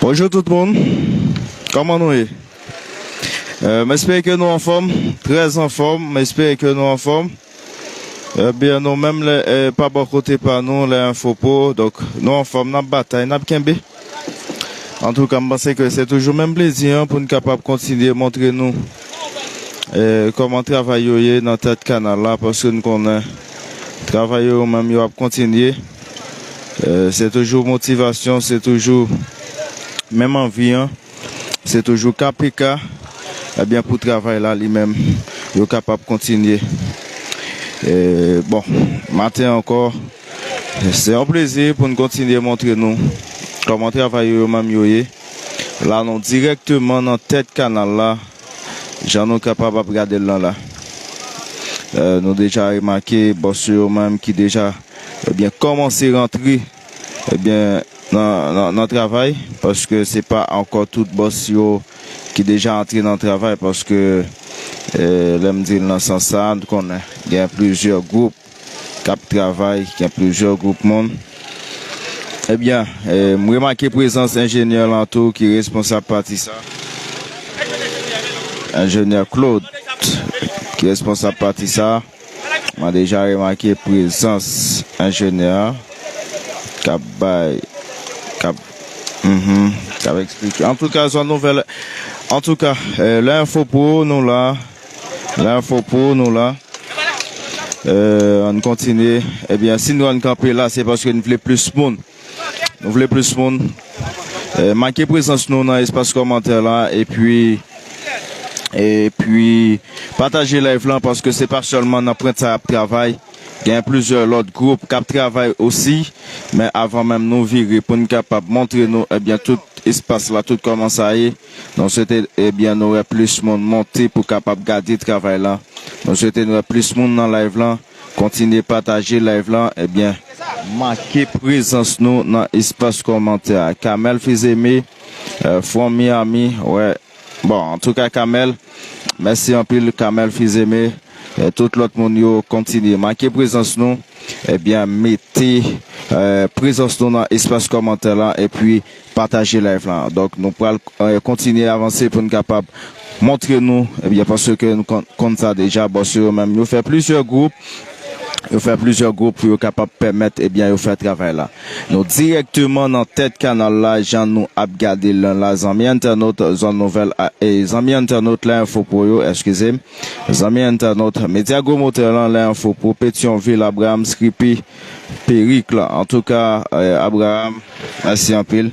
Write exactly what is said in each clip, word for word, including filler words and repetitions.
Bonjou tout moun. Kòman nou ye? Euh, m espere ke nou anfòm, trè anfòm. M espere ke nou anfòm. Ebyen, nou menm, lè, euh, pa bò kote pa nou, Lè Enfo Pro, donk, nou anfòm, n ap batay, n ap kenbe. Antouka, m panse ke se toujou menm plezi an pou n kapab kontinye montre nou, euh, kòman travay yo ye nan tèt kanal la, paske n konnen travay yo, yo menm, yo ap kontinye. Euh, se toujou motivasyon, se toujou menm anvi an. Se toujou K P K, ebyen, pou travay la li menm, yo kapab kontinye. E, bon, maten ankò, se yon plezi pou n kontinye montre nou kòman travay yo, yo menm yo ye. La, nou dirèkteman nan tèt kanal la, jan nou kapab ap gade l lan la. E, nou deja remake bòs yo menm ki deja, ebyen, kòmanse rantre, ebyen, nan, nan, nan travay, paske se pa ankò tout bòs yo ki deja antre nan travay, paske, eh, lè m di l nan sans sa, nou konnen gen plizyè gwoup k ap travay, gen plizyè gwoup moun. Ebyen, eh, m remake prezans enjenyè lan tou ki responsab pati sa. Enjenyè Claude ki responsab pati sa. Mwen deja remake prezans enjenyè a k ap bay, k ap, mhm, k ap eksplike. Antouka, zòn nouvèl, antouka, eh, Lè Enfo Pro, nou la. Lè Enfo Pro, nou la. Eh, ann kontinye. Ebyen, si nou ann kanpe la, se paske n vle plis moun. Nou vle plis moun. Eh, make prezans nou nan espas kòmantè la, epi, epi pataje live lan, paske se pa sèlman nan pwent sa y ap travay. Gen plizyè lòt gwoup k ap travay osi, men avan menm nou vire pou n kapab montre nou, ebyen, tout espas la, tout kòman sa ye. Nou swete, ebyen, nou wè plis moun monte pou kapab gade travay la. Nou swete nou wè plis moun nan live lan. Kontinye pataje live lan, ebyen, make prezans nou nan espas kòmantè a. Kamel Fizeme, euh, from Miami, wè. Bon, antouka, Kamel, mèsi anpil, Kamel Fizeme, euh, tout lòt moun yo kontinye make prezans nou, ebyen, mete, euh, prezans nou nan espas kòmantè la, epi pataje live lan. Donk, nou pral, eh, kontinye avanse pou n kapab montre nou, ebyen, paske nou konn, konn sa deja, bòs yo menm, yo fè plizyè gwoup, yo fè plizyè gwoup pou yo kapab pèmèt, ebyen, yo fè travay la. Nou dirèkteman nan tèt kanal la, jan nou ap gade l lan la, zanmi entènot, zòn nouvèl, a, e, zanmi entènot, Lè Enfo Pro yo, eskize m, zanmi entènot, medya gwo motè lan, Lè Enfo Pro, Petyonvil, Abraham Scrippy, Perik la. Antouka, eh, Abraham, mèsi anpil.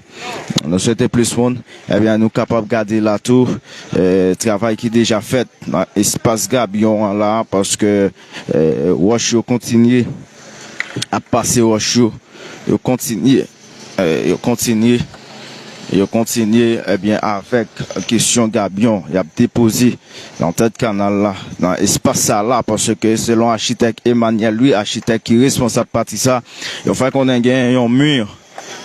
Nou swete plis moun. Ebyen, nou kapab gade la tou, eh, travay ki deja fèt nan espas Gabyon an la, paske, eh, wòch yo kontinye ap pase wòch yo. Yo kontinye, eh, yo kontinye, yo kontinye, ebyen, avèk kesyon Gabyon, y ap depoze nan tèt kanal la, nan espas sa la, paske selon achitèk Emmanuel Louis, achitèk ki responsab pati sa, yo fè konnen gen yon mi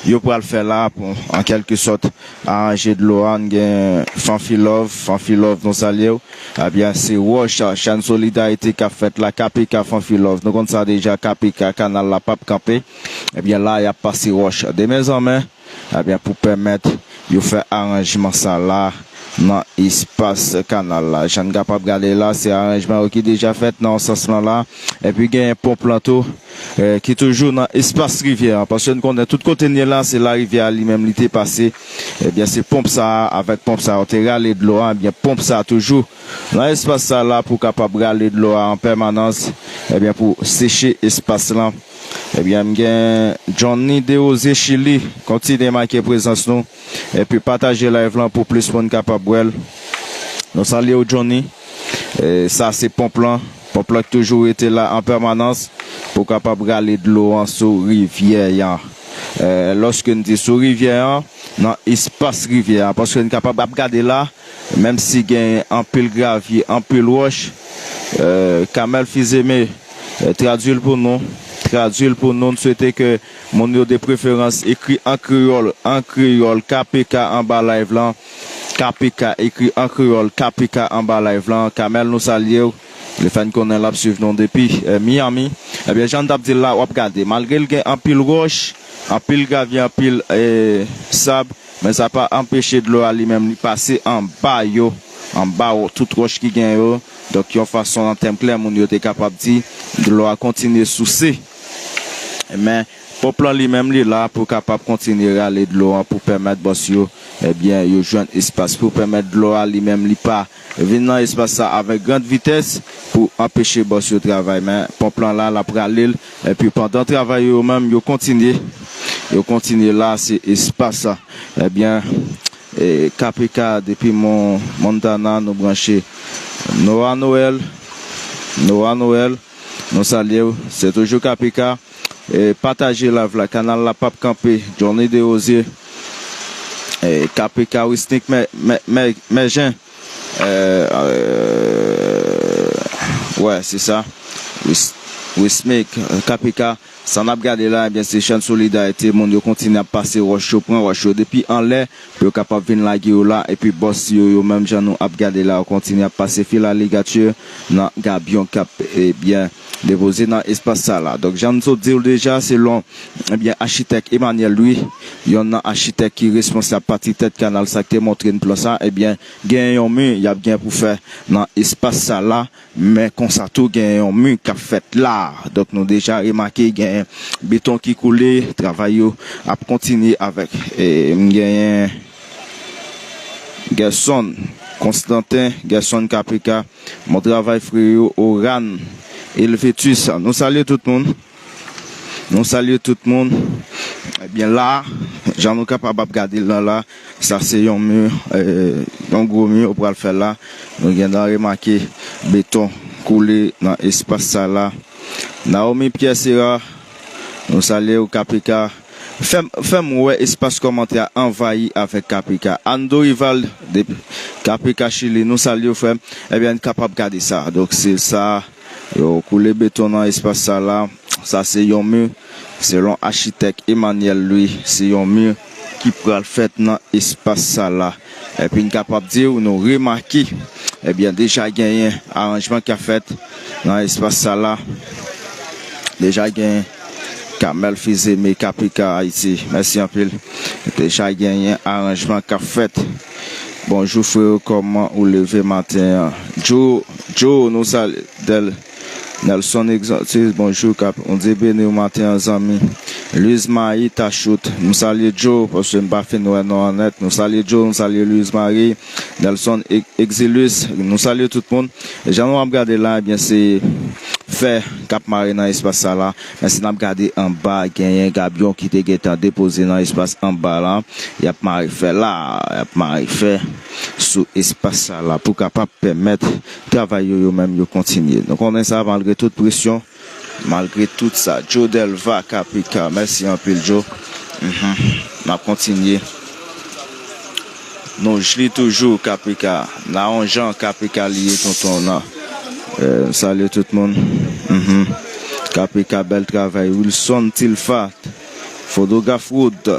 yo pral fè la pou, an kèlke sòt, aranje dlo a. N gen Fanfilove, Fanfilove, nou salye w. Ebyen, se wòch, chèn solidarite k ap fèt la, K P K Fanfilove. Nou konn sa deja, K P K, kanal la p ap kanpe. Ebyen, la, y ap pase wòch de men an men, ebyen, pou pèmèt yo fè aranjman sa la nan espas kanal la. Jan n kapab gade la, se aranjman yo ki deja fèt nan sans lan la. Epi genyen ponp lan tou, eh, ki toujou nan espas rivyè an. Paske n konnen tout kote n ye la, se larivyè a li menm li te pase. Ebyen, se ponp sa a, avèk ponp sa a, yo te rale dlo a. Ebyen, ponp sa a toujou nan espas sa la pou kapab rale dlo a an pèmanans. Ebyen, pou seche espas lan. Ebyen, m gen Johnny Derose Chili. Kontinye make prezans nou. Epi pataje live lan pou plis moun kapab wè l. Nou salye w, Johnny. E sa se ponp lan. Ponp lan ki toujou rete la an pèmanans pou kapab rale dlo an sou rivyè an. E, lòske n di sou rivyè an, nan espas rivyè an, paske n kapab ap gade la, menm si gen anpil gravye, anpil wòch, e, Kamel Fizeme, e, tradui l pou nou, tradui l pou nou, n swete ke moun yo de preferans ekri an kreyòl, an kreyòl, K P K anba live lan, K P K, ekri an kreyòl, K P K anba live lan, Kamel, nou salye w. Li fè n konnen l ap swiv nou depi, eh, Miami. Ebyen, jan n t ap di l la, w ap gade. Malgre l gen anpil wòch, anpil gravye, anpil, eh, sab, Men sa pa anpeche dlo a li menm li pase anba yo, anba tout wòch ki gen yo. Donk, yon fason, an tèm klè, moun yo te kapab di, dlo a kontinye souse. Men, ponp lan li menm li la pou kapab kontinye rale dlo an pou pèmèt bòs yo, ebyen, yo jwenn espas pou pèmèt dlo a li menm li pa vin nan espas sa avèk grand vitès pou anpeche bòs yo travay. Men ponp lan la, l ap rale l. Epi pandan travay yo menm, yo kontinye. Yo kontinye la, se espas sa. Ebyen, e, K P K depi Mon, Montana, nou branche. Noah Noël, Noah Noël, nou salye w. Se toujou K P K. E, pataje live la, kanal la p ap kanpe. Johnny Desrosiers, e, K P K, Wisnik Mè, Mè, Mè, Mèjen. Euh, euh, wè, se sa. Wis-, Wismik, K P K. Sa n ap gade la, ebyen, se chèn Solidarite. Moun yo kontinye ap pase wòch yo, pran wòch yo depi anlè, pou yo kapab vin lage yo la. Epi bòs yo, yo menm jan nou ap gade la, yo kontinye ap pase fil aligati nan gabyon k ap, ebyen, depoze nan espas sa la. Donk, jan n sot di w deja, selon, ebyen, achitèk Emmanuel Louis, yonn nan achitèk ki responsab pati tèt kanal sa k te montre n plan sa, ebyen, gen yon mi y ap gen pou fè nan espas sa la, men konsa tou gen yon mi k ap fèt la. Donk, nou deja remake gen beton ki koule, travay yo ap kontinye avèk, e, m genyen Gerson Konstantin, Gerson K P K, bon travay frè yo, Oran Helvetus. Nou salye tout moun. Nou salye tout moun. Ebyen la, jan nou kapab ap gade l la, la, sa se yon mi, eh, yon gwo mi yo pral fè la. Nou gentan remake beton koule nan espas sa la. Naomi Pierre Sera, nou salye w, K P K. Fè m, fè m wè espas kòmantè a anvayi avèk K P K. Anne Dorival, depi K P K Chili, nou salye w, frè m. Ebyen, n kapab gade sa. Donk, se sa. Yo koule beton nan espas sa la. Sa se yon mi, selon achitèk Emmanuel Louis, se yon mi ki pral fèt nan espas sa la. Epi n kapab di w, nou remake, ebyen, deja genyen aranjman k ap fèt nan espas sa la. Deja genyen Kamèl Fizeme, K P K Ayiti. Mèsi anpil. Deja genyen aranjman k ap fèt. Bonjou, freo, kòman ou leve maten an? Joe, Joe, nou salye. Del, Nelson Exotis, bonjou, k ap, Bondye beni w maten an, zanmi. Luiz Marie Tachout, nou salye Joe, paske m pa fin wè non an nèt. Nou salye Joe, nou salye Luiz Marie, Nelson E-, Exilus, nou salye tout moun. E jan nou ap gade la, ebyen, se fè k ap mare nan espas sa la. Men si n ap gade anba, genyen gabyon ki te gentan depoze nan espas anba la. Y ap mare fè la, y ap mare fè sou espas sa la pou kapab pèmèt travay yo, yo menm, yo kontinye. Nou konnen sa, malgre tout presyon, malgre tout sa. Joe Delva, K P K, mèsi anpil, Joe. Mhm. N ap kontinye. Nou jli toujou, K P K. Naon Jan, K P K li ye, tonton nan. Eh, salye tout moun. Mhm. K P K, bèl travay. Wilson Tilfa, fotograf Wood.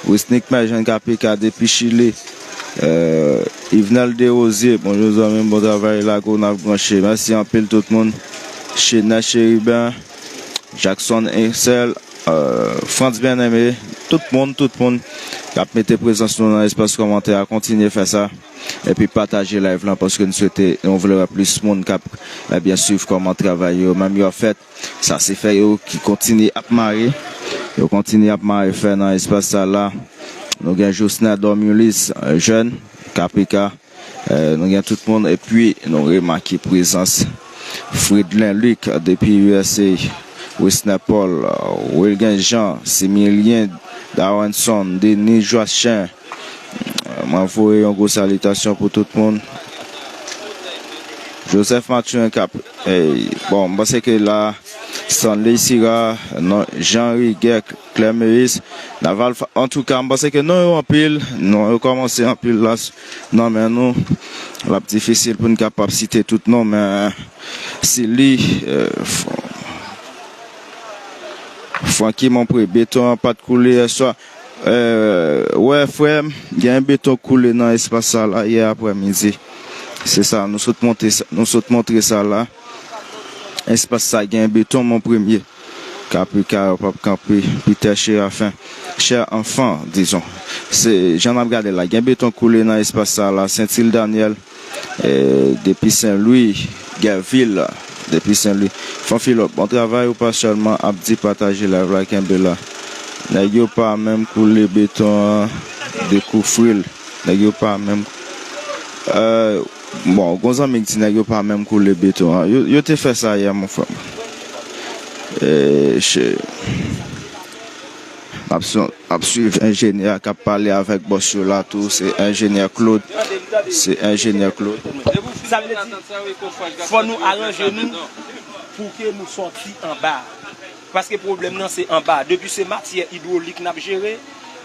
Wisnik Mèjèn, K P K depi Chili. Eh, Yvenel Desrosiers, bonjou zanmi m, bon travay, Lagonav branche. Mèsi anpil tout moun. Chenè Cheriben, Jackson Excel, eh, Frantz Bien-Aimé, tout moun, tout moun k ap mete prezans nou nan espas kòmantè a, kontinye fè sa. Epi pataje live lan paske n swete, nou vle wè plis moun k ap, ebyen, swiv kòman travay yo menm yo ap fèt. Sa se fè yo ki kontinye ap mare. Yo kontinye ap mare fè nan espas sa la. Nou gen Josner Domulis, eh, jèn, K P K. Eh, nou gen tout moun. Epi nou remake prezans Fredlin Luc depi U S A, Wisner Paul, eh, Wilgen Jean, Similien Dawenson, Denis Joachin, mwen voye yon gwo salitasyon pou tout moun. Joseph Mathurin k ap, eh, bon, m panse ke la, Stanley Sira, non, Jean Riguet, Claire Meis, Naval Fa-, antouka, m panse ke non yo anpil, non yo kòmanse anpil la, s-, nan men nou. L ap difisil pou n kapab site tout non, men se li, eh, f-, Francky Monpré, beton an pa t koule yè swa. Eh, wè, frè m, gen beton koule nan espas sa la yè aprèmidi. Se sa, nou sot monte sa, nou sot montre sa la. Espas sa gen beton, mon premye. K P K yo p ap kanpe. Peter Séraphin, Cher Enfant, dizon. Se jan n ap gade la, gen beton koule nan espas sa la, Sentil Daniel, eh, depi Sen Lwi, Gèvil, depi Sen Lwi. Fanfilòp, bon travay, ou pa sèlman ap di pataje live la, kenbe la. Nèg yo pa menm koule beton an, dekoufri l. Nèg yo pa menm, eh, bon, gon zanmi k di nèg yo pa menm koule beton an. Yo, yo te fè sa yè, mon frè. Eh, che. N ap sou-, ap swiv enjenyè a k ap pale avèk bòs yo la tou. Se enjenyè Claude. Se enjenyè Claude. Sa vle di, fò nou aranje nou pou ke nou sòti anba. Paske pwoblèm nan se anba. Depi se matyè idwolik n ap jere,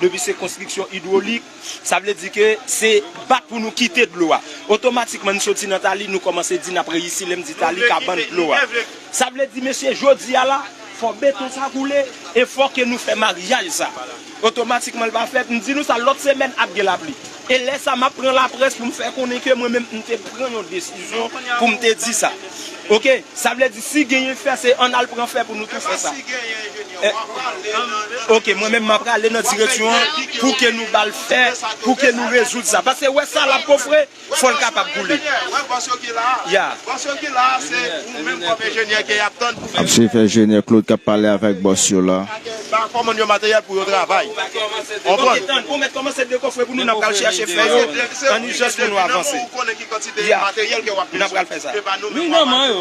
depi se konstriksyon idwolik, sa vle di ke se bat pou nou kite dlo a. Otomatikman, n soti nan tali, nou kòmanse di n ap reyisi, lè m di tali, kabann dlo a. Sa vle di, mesye, jodi a la, fò beton sa koule, e fò ke nou fè maryaj sa. Otomatikman, l va fèt. M di nou sa, lòt semèn ap gen lapli. E lè sa, m ap pran laprès pou m fè konnen ke mwen menm, m te pran yon desizyon pou m te di sa. Oke? Sa vle di, si genyen fè, se ann al pran fè pou nou tou fè sa. Eh, oke, mwen menm, m ap prale nan direksyon an pou ke nou ba l fè, pou ke nou rezoud sa. Paske wè sa l ap kofre, fò l kapab koule. Ya. Ap swiv enjenyè Claude k ap pale avèk bòs yo la. Ba kòmann yo materyèl pou yo travay. Konprann? Ok, tann, ou mèt kòmanse dekofre pou nou, n ap pral chèche fè yo an ijans pou nou avanse. Ya. N ap pral fè sa. Wi, non, man yo.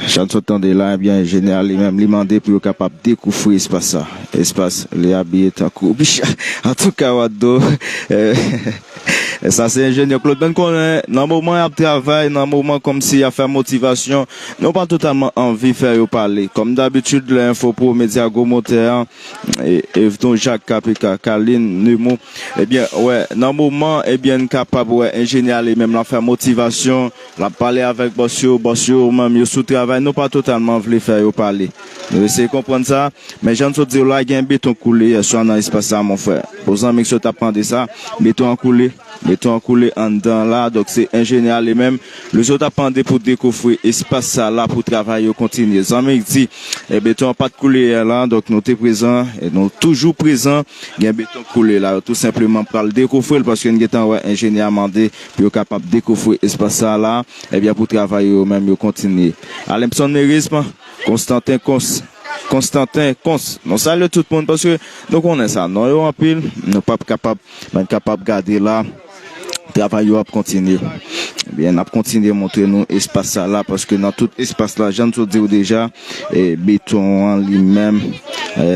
Jan n sot tande la, ebyen, enjenyè a li menm, li mande pou yo kapab dekoufri espas sa. Espas, li abiye tankou bicha. Antouka, Waddo, eh, sa se enjenyè Claude. Ban n konnen, nan moman y ap travay, nan moman kòmsi y ap fè motivasyon, nou pa totalman anvi fè yo pale. Kòm dabitid, lè enfo pou medya gwo motè an, e, Evdon Jacques, K P K, Kalin, Nemo, ebyen, wè, nan moman, ebyen, n kapab wè enjenyè a li menm, l ap fè motivasyon, l ap pale avèk bòs yo, bòs yo menm, yo sou travay, nou pa totalman vle fè yo pale. Nou eseye konprann sa, men jan n sot di w la, gen beton koule yè swa nan espas sa, mon frè. Pou zanmi k sot ap mande sa, beton an koule, beton an koule anndan la, donk se enjenyè a li menm, li sot ap mande pou dekofre espas sa la pou travay yo kontinye. Zanmi k di, e beton an pa t koule yè la, donk nou te prezan, e nou toujou prezan, gen beton koule la, yo tou senpleman pral dekofre l, paske n gentan wè enjenyè a mande pou yo kapab dekofre espas sa la, ebyen pou travay yo menm yo kontinye. Alenpson Merism, Konstantin Kons, Konstantin Kons. Nou salye tout moun paske nou konnen sa. Non yo anpil, nou p ap kapab, men kapab gade la. Travay yo ap kontinye. Ebyen, n ap kontinye montre nou espas sa la, paske nan tout espas la, jan n sot di w deja, e, beton an li menm, e,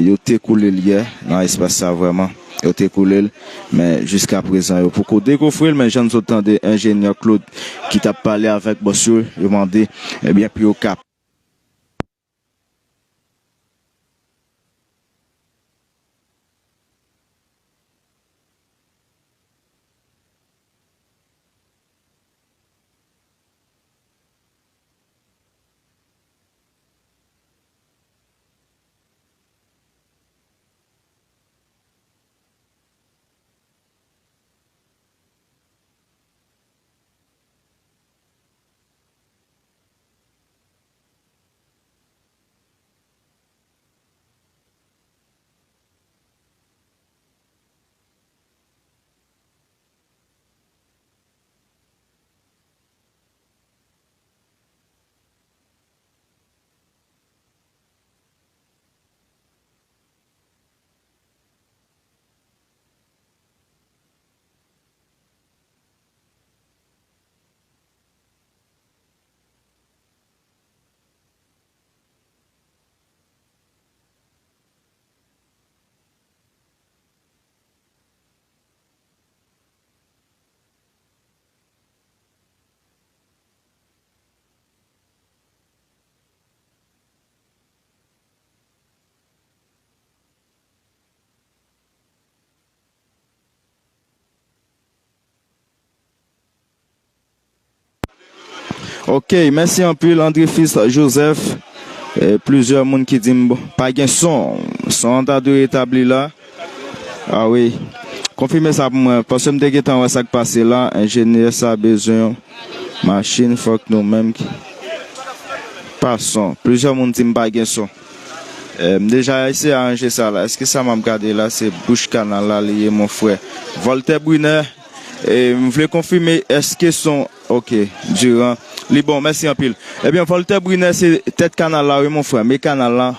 yo te koule l yè nan espas sa vrèman. Yo te koule l, men jiska prezan, yo poko dekofre l, men jan n sot tande enjenyè Claude ki t ap pale avèk bòs yo, yo mande, ebyen, pou yo ka Ok, mèsi anpil, André Fils Joseph. E, plizyè moun ki di m pa gen son. Son an ta dwe retabli la. A wi. Konfime sa pou mwen, paske m te gentan wè sa k pase la. Enjenyè sa bezwen yon machin, fòk nou menm ki pa son. Plizyè moun di m pa gen son. Eh, m deja eseye aranje sa la. Èske sa m ap gade la, se bouch kanal la li ye, mon frè? Voltaire Brunet, eh, m vle konfime, èske son, ok, Durand, li bon, mèsi anpil. Ebyen, Voltaire Brunet, se tèt kanal la, wi, mon frè. Men kanal la,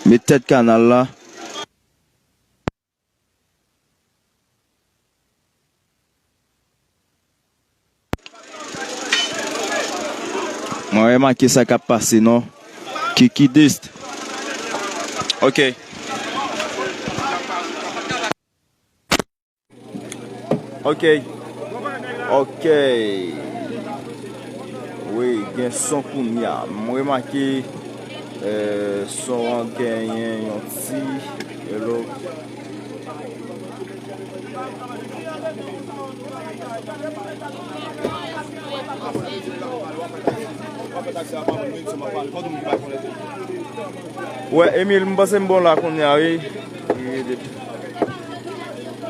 men tèt kanal la. Mwen remake sa k ap pase, non? Kikidist. Ok. Ok. Ok. Wi, gen son kounye a. M remake, eh, son an genyen yon ti, hello. Wè, Emil, m panse m bon la kounye a, wi.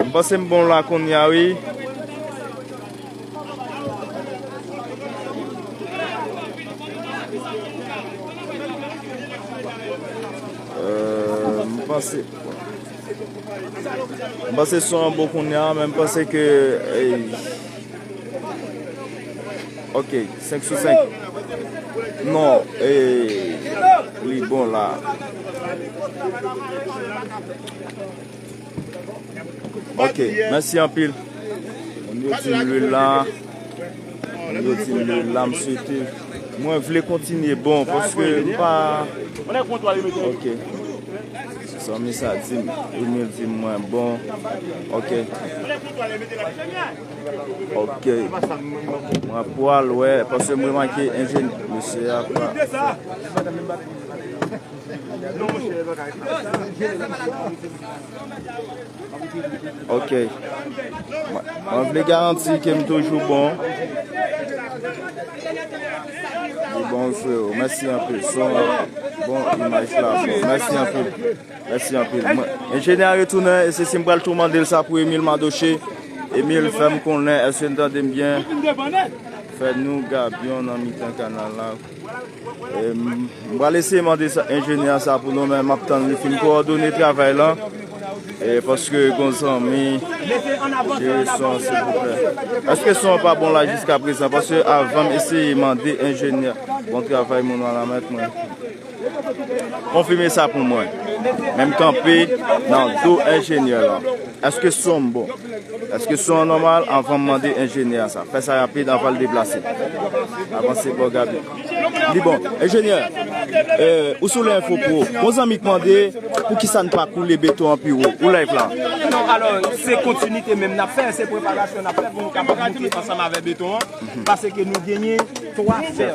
M panse m bon la kounye a, wi. Euh, m panse, m panse son an bon kounye a, men m panse ke, ey, ok, senk sou senk. Non, ey, li bon la. Ok, mèsi anpil. Moun yo di m lwil la. Moun yo di m lwil la, m swete. Mwen vle kontinye bon, paske m pa. Ok. Zanmi sa di m, Emil di m mwen bon. Ok. Ok. Mwen pral wè, paske mwen remake enjenyè, mesye a pa. Ok. Mwen, mwen vle garanti ke m toujou bon. Li bon, freo. Mèsi anpil. Son bon, imaj la bon. Mèsi anpil. Mèsi anpil. Mwen, enjenyè a retounen, e se si m pral tou mande l sa pou Emil Madoche. Emil, fè m konnen, èske n tande m byen? Fè nou gabyon nan mitan kanal la. E, m, m pral eseye mande sa, enjenyè sa pou nou, men m ap tann li fin kowòdone travay lan. E, paske gon zanmi, jere son, silvouplè. Èske son an pa bon la jiska prezan? Paske avan m eseye mande enjenyè. Bon travay, moun an la mèt mwen. Konfime sa pou mwen. Men m kanpe nan do enjenyè lan. Èske son m bon? Èske son an nòmal? Anvan m mande enjenyè a sa. Fè sa rapid anvan l deplase. Avanse bò Gabi. Li bon. Enjenyè, eh, ou sou Lenfo Pro. Yon zanmi k mande, poukisa n pa koule beton an pi wo? Ou live la. Non, alò, se kontinite menm n ap fè, se preparasyon n ap fè pou nou kapab moute ansanm avè beton an. Paske nou genyen twa fè.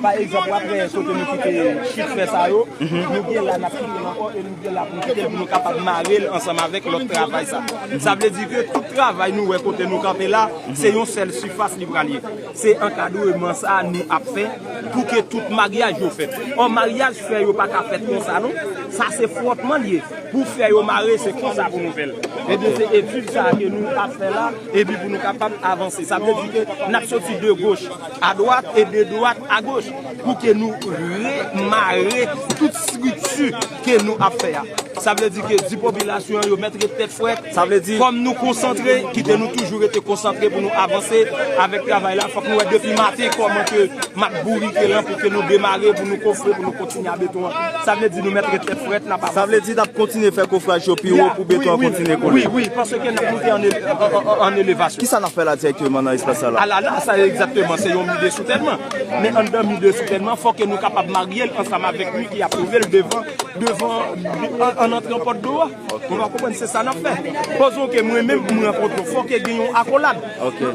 Pa egzanp, w ap wè kote nou kite chit fè sa yo, nou gen la n ap kite l ankò e nou gen la pou nou kite l pou nou kapab mare l ansanm avèk lòt travay sa. Sa vle di ke tout travay nou wè kote nou kanpe la, se yon sèl sifas li pral ye. Se ankadreman sa nou ap fè pou ke tout maryaj yo fèt. Ò, maryaj fè yo pa ka fèt konsa non. Sa se fwòtman l ye. Pou fè yo mare, se konsa pou nou fè l. Ebyen, se etid sa a ke nou ap fè la, epi pou nou kapab avanse. Sa vle di ke n ap soti de goch a dwat e de dwat a goch pou ke nou remare tout estrikti ke nou ap fè a. Sa vle di ke di popilasyon an yo mèt ret tèt frèt. Sa vle di kòm nou konsantre, kite nou toujou rete konsantre pou nou avanse avèk travay la. Fòk nou wè depi maten kòman ke m ap bourike lan pou ke nou demare, pou nou kofre, pou nou kontinye a beton an. Sa vle di nou mèt ret tèt frèt, n ap avanse. Sa vle di n ap kontinye fè kofraj yo pi wo pou beton an kontinye kole. Wi, wi, paske n ap moute an ele-, an, an, an, an elevasyon. Kisa n ap fè la dirèkteman nan espas sa la? A la, la, sa egzakteman, se yon mi de soutènman. Men anndan mi de soutènman, fòk ke nou kapab marye l ansanm avèk mi ki ap twouve l devan, devan, an, an antran pòt do a. Ou va konprann, se sa n ap fè. Pòzon ke mwen menm, mwen rankontre w, fòk ke gen yon akolad.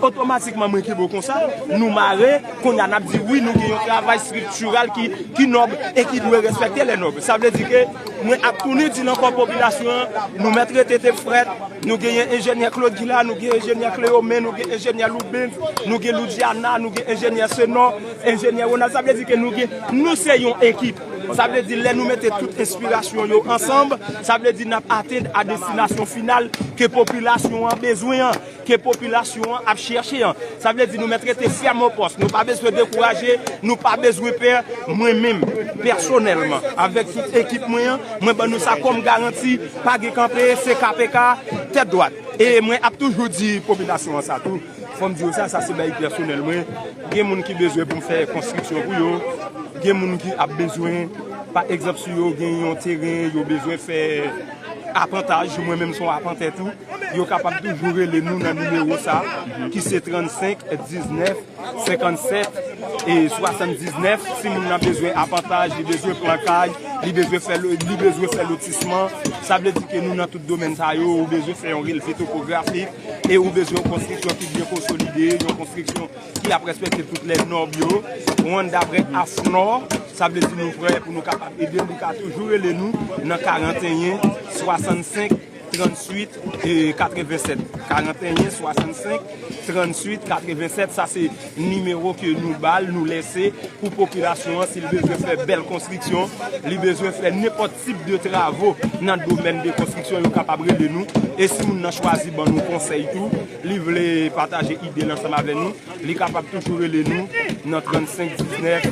Otomatikman, mwen ki bo konsa, nou mare, kounye a n ap di wi, nou gen yon travay estriktiral ki, ki nòb e ki dwe respekte lè nòb. Sa vle di ke mwen ap tounen di l ankò popilasyon an, nou mèt rete tèt frèt, nou genyen enjenyè Claude ki la, nou gen enjenyè Cléomen, nou gen enjenyè Loubens, nou gen Loudiana, nou gen enjenyè Senor, enjenyè Ronald. Sa vle di ke nou gen, nou se yon ekip. Sa vle di lè nou mete tout enspirasyon yo ansanm, sa vle di n ap atenn a destinasyon final ke popilasyon an bezwen an. ke popilasyon an ap chèche an. Sa vle di nou mèt rete fèm o pòs. Nou pa bezwen dekouraje, nou pa bezwen pè. Mwen menm, pèsonèlman, avèk tout ekip mwen an, mwen ban nou sa kòm garanti, pa gen kanpe, se K P K, tèt dwat. E mwen ap toujou di popilasyon an sa tou. Fò m di yo sa, sa se bagay pèsonèl mwen. Gen moun ki bezwen pou m fè konstriksyon pou yo. Gen moun ki ap bezwen, pa egzanp, si yo gen yon teren, yo bezwen fè apantaj, mwen menm se yon apantè tou. Yo kapab toujou rele nou nan nimewo sa, ki se trannsenk diznèf senkannsèt e swasanndiznèf. Si moun nan bezwen apantaj, li bezwen plan kay, li bezwen fè lo-, li bezwen fè lotisman, sa vle di ke nou nan tout domèn sa yo, ou bezwen fè yon relve topografik, e ou bezwen yon konstriksyon ki byen konsolide, yon konstriksyon ki ap respekte tout lè nòm yo, rann daprè AFNOR, sa vle di nou prè pou nou kapab ede l, li ka toujou rele nou nan karanteyen swasannsenk tranntuit e katrevennsèt. Karanteyen swasannsenk tranntuit katrevennsèt, sa se nimewo ke nou ba l, nou lese pou popilasyon an, si l bezwen fè bèl konstriksyon, li bezwen fè nenpòt tip de travo nan domèn de konstriksyon, yo kapab rele nou. E si moun nan chwazi ban nou konsèy tou, li vle pataje ide l ansanm avè nou, li kapab toujou rele nou nan trannsenk diznèf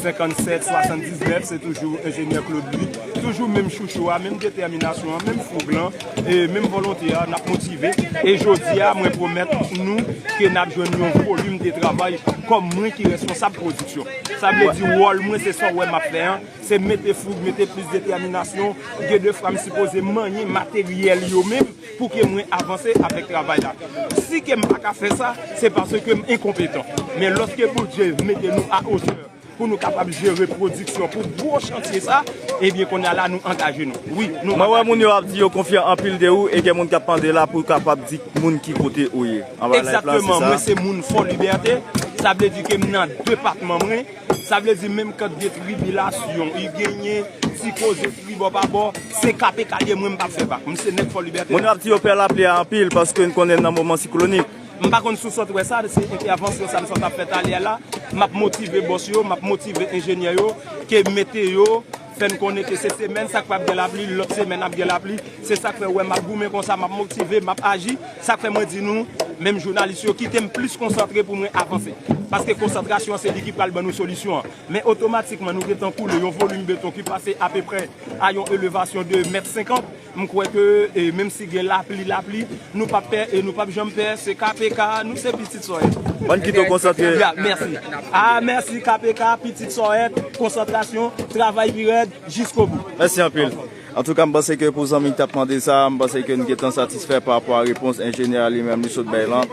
senkannsèt swasanndiznèf. Se toujou enjenyè Claude Louis, toujou menm chouchou a, menm detèminasyon an, menm foug lan, e menm volonte a, n ap motive. E jodi a, mwen pwomèt nou ke n ap jwenn yon volim de travay kòm mwen ki responsab pwodiksyon. Sa vle di wòl mwen, se sa w wè m ap fè an, se mete foug, mete plis detèminasyon. Gen de fwa m sipoze manyen materyèl yo menm pou ke mwen avanse avèk travay la. Si ke m pa ka fè sa, se paske m enkonpetan. Men lòske Bondye mete nou a otè pou nou kapab jere pwodiksyon pou gwo chantye sa, ebyen, kounye a la, nou angaje nou. Wi, nou Mwen wè angaje moun nou. Yo ap di yo konfyan anpil de ou e gen moun k ap mande la pou kapab di moun ki kote ou ye. Anba live la, se Egzakteman, sa? Mwen se moun Fò Libète. Sa vle di ke m nan depatman mwen. Sa vle di menm kantite tribilasyon, li genyen, ti koze tribò pa bò, se K P K l ye, mwen m p ap fè bak. M se nèg Fò Libète. Moun yo ap di yo pè lapli a anpil paske n konnen nan moman siklonik. M pa konn si w sot wè sa, se entèvansyon sa m sot ap fè talè a la. M ap motive bòs yo, m ap motive enjenyè yo, ke meteyo fè n konnen ke se semèn sa k p ap gen lapli, lòt semèn ap gen lapli. Se sa k fè w wè m ap goumen konsa, m ap motive, m ap aji. Sa k fè mwen di nou, menm jounalis yo, kite m plis konsantre pou mwen avanse. Paske konsantrasyon an se li ki pral ban nou solisyon an. Men otomatikman, nou gentan koule yon volim beton ki pase apeprè a yon elevasyon de mèt senkant. M kwè ke, e, menm si gen lapli, lapli, nou p ap pè, e nou p ap janm pè, se K P K, nou se pitit Sòyèt. Ban n kite w konsantre. Ya, mèsi. A, mèsi K P K, pitit Sòyèt, konsantrasyon, travay pi rèd, jiskobou. Mèsi anpil. Antouka, m panse ke pou zanmi k t ap mande sa, m panse ke n gentan satisfè pa rapò a repons enjenyè a li menm li sot bay lan.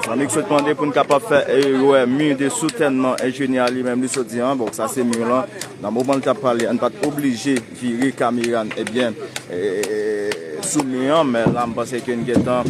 Zanmi k sot mande pou n kapab fè, e, wè mi de soutènman enjenyè a li menm li sot di an. Bon, sa se mi lan. Nan moman l t ap pale, n pa t oblije vire kamera n, ebyen, e, sou mi an, men la, m panse ke n gentan,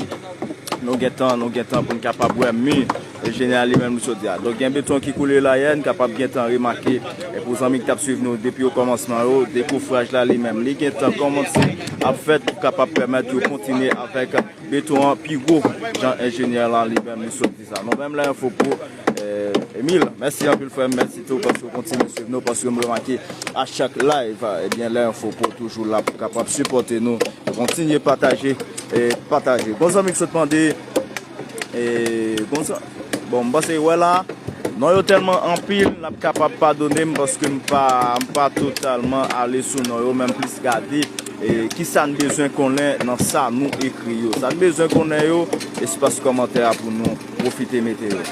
nou gentan, nou gentan pou n kapab wè mi enjenyè a li menm li sot di a. Donk, gen beton ki koule la yè, n kapab gentan remake, e pou zanmi ki t ap swiv nou depi okòmansman yo, dekoufraj la li menm, li gentan kòmanse ap fèt pou kapab pèmèt yo kontinye avèk beton an pi wo, jan enjenyè la li menm li sot di sa. Nou menm, Lè Enfo Pro, e, Emile, mèsi anpil, frè m, mèsi tou, paske w kontinye swiv nou, paske m remake a chak live, ebyen, Lè Enfo Pro toujou la pou kapab sipòte nou. Kontinye pataje, e, pataje. Gon zanmi k sot mande, e, gon zan-, bon, m panse, wè la, non yo tèlman anpil, n ap kapab padone m paske m pa, m pa totalman ale sou non yo, men m plis gade, e, kisa n bezwen konnen nan sa nou ekri yo. Sa n bezwen konnen yo, espas kòmantè a pou nou pwofite mete yo.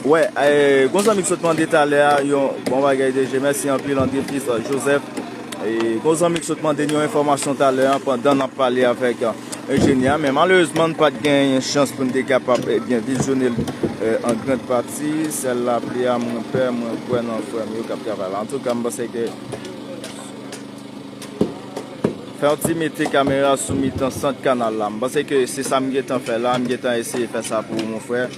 Wè, e, gon zanmi k sot mande talè a, yon bon bagay D J, mèsi anpil, André Fils Joseph. E, gon zanmi k sot mande n yon enfòmasyon talè a, pandan n ap pale avèk, e, enjenyè a, men malerezman, n pa t gen chans pou n te kapab, ebyen, vizyone l, e, an grand pati. Sèl lapli a, mwen pè, mwen kwè nan frè m yo k ap travay la. Antouka, m panse ke Fè yon ti mete kamera sou mitan sant kanal la. M panse ke se sa m gentan fè la. M gentan eseye fè sa pou ou, mon frè.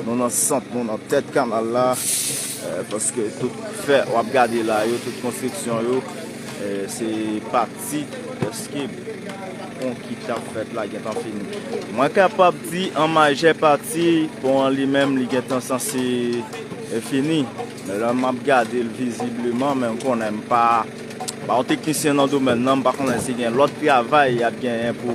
Nou nan sant, nou nan tèt kanal la. Eh, paske tout fè w ap gade la yo, tout konstriksyon yo, eh, se pati dèske pon ki t ap fèt la gentan fini. Mwen kapab di an majè pati, pon an li menm, li gentan sanse, eh, fini. Men lè m ap gade l vizibleman, men m konnen m pa, pa yon teknisyen nan domèn nan, m pa konnen si gen lòt travay y ap genyen pou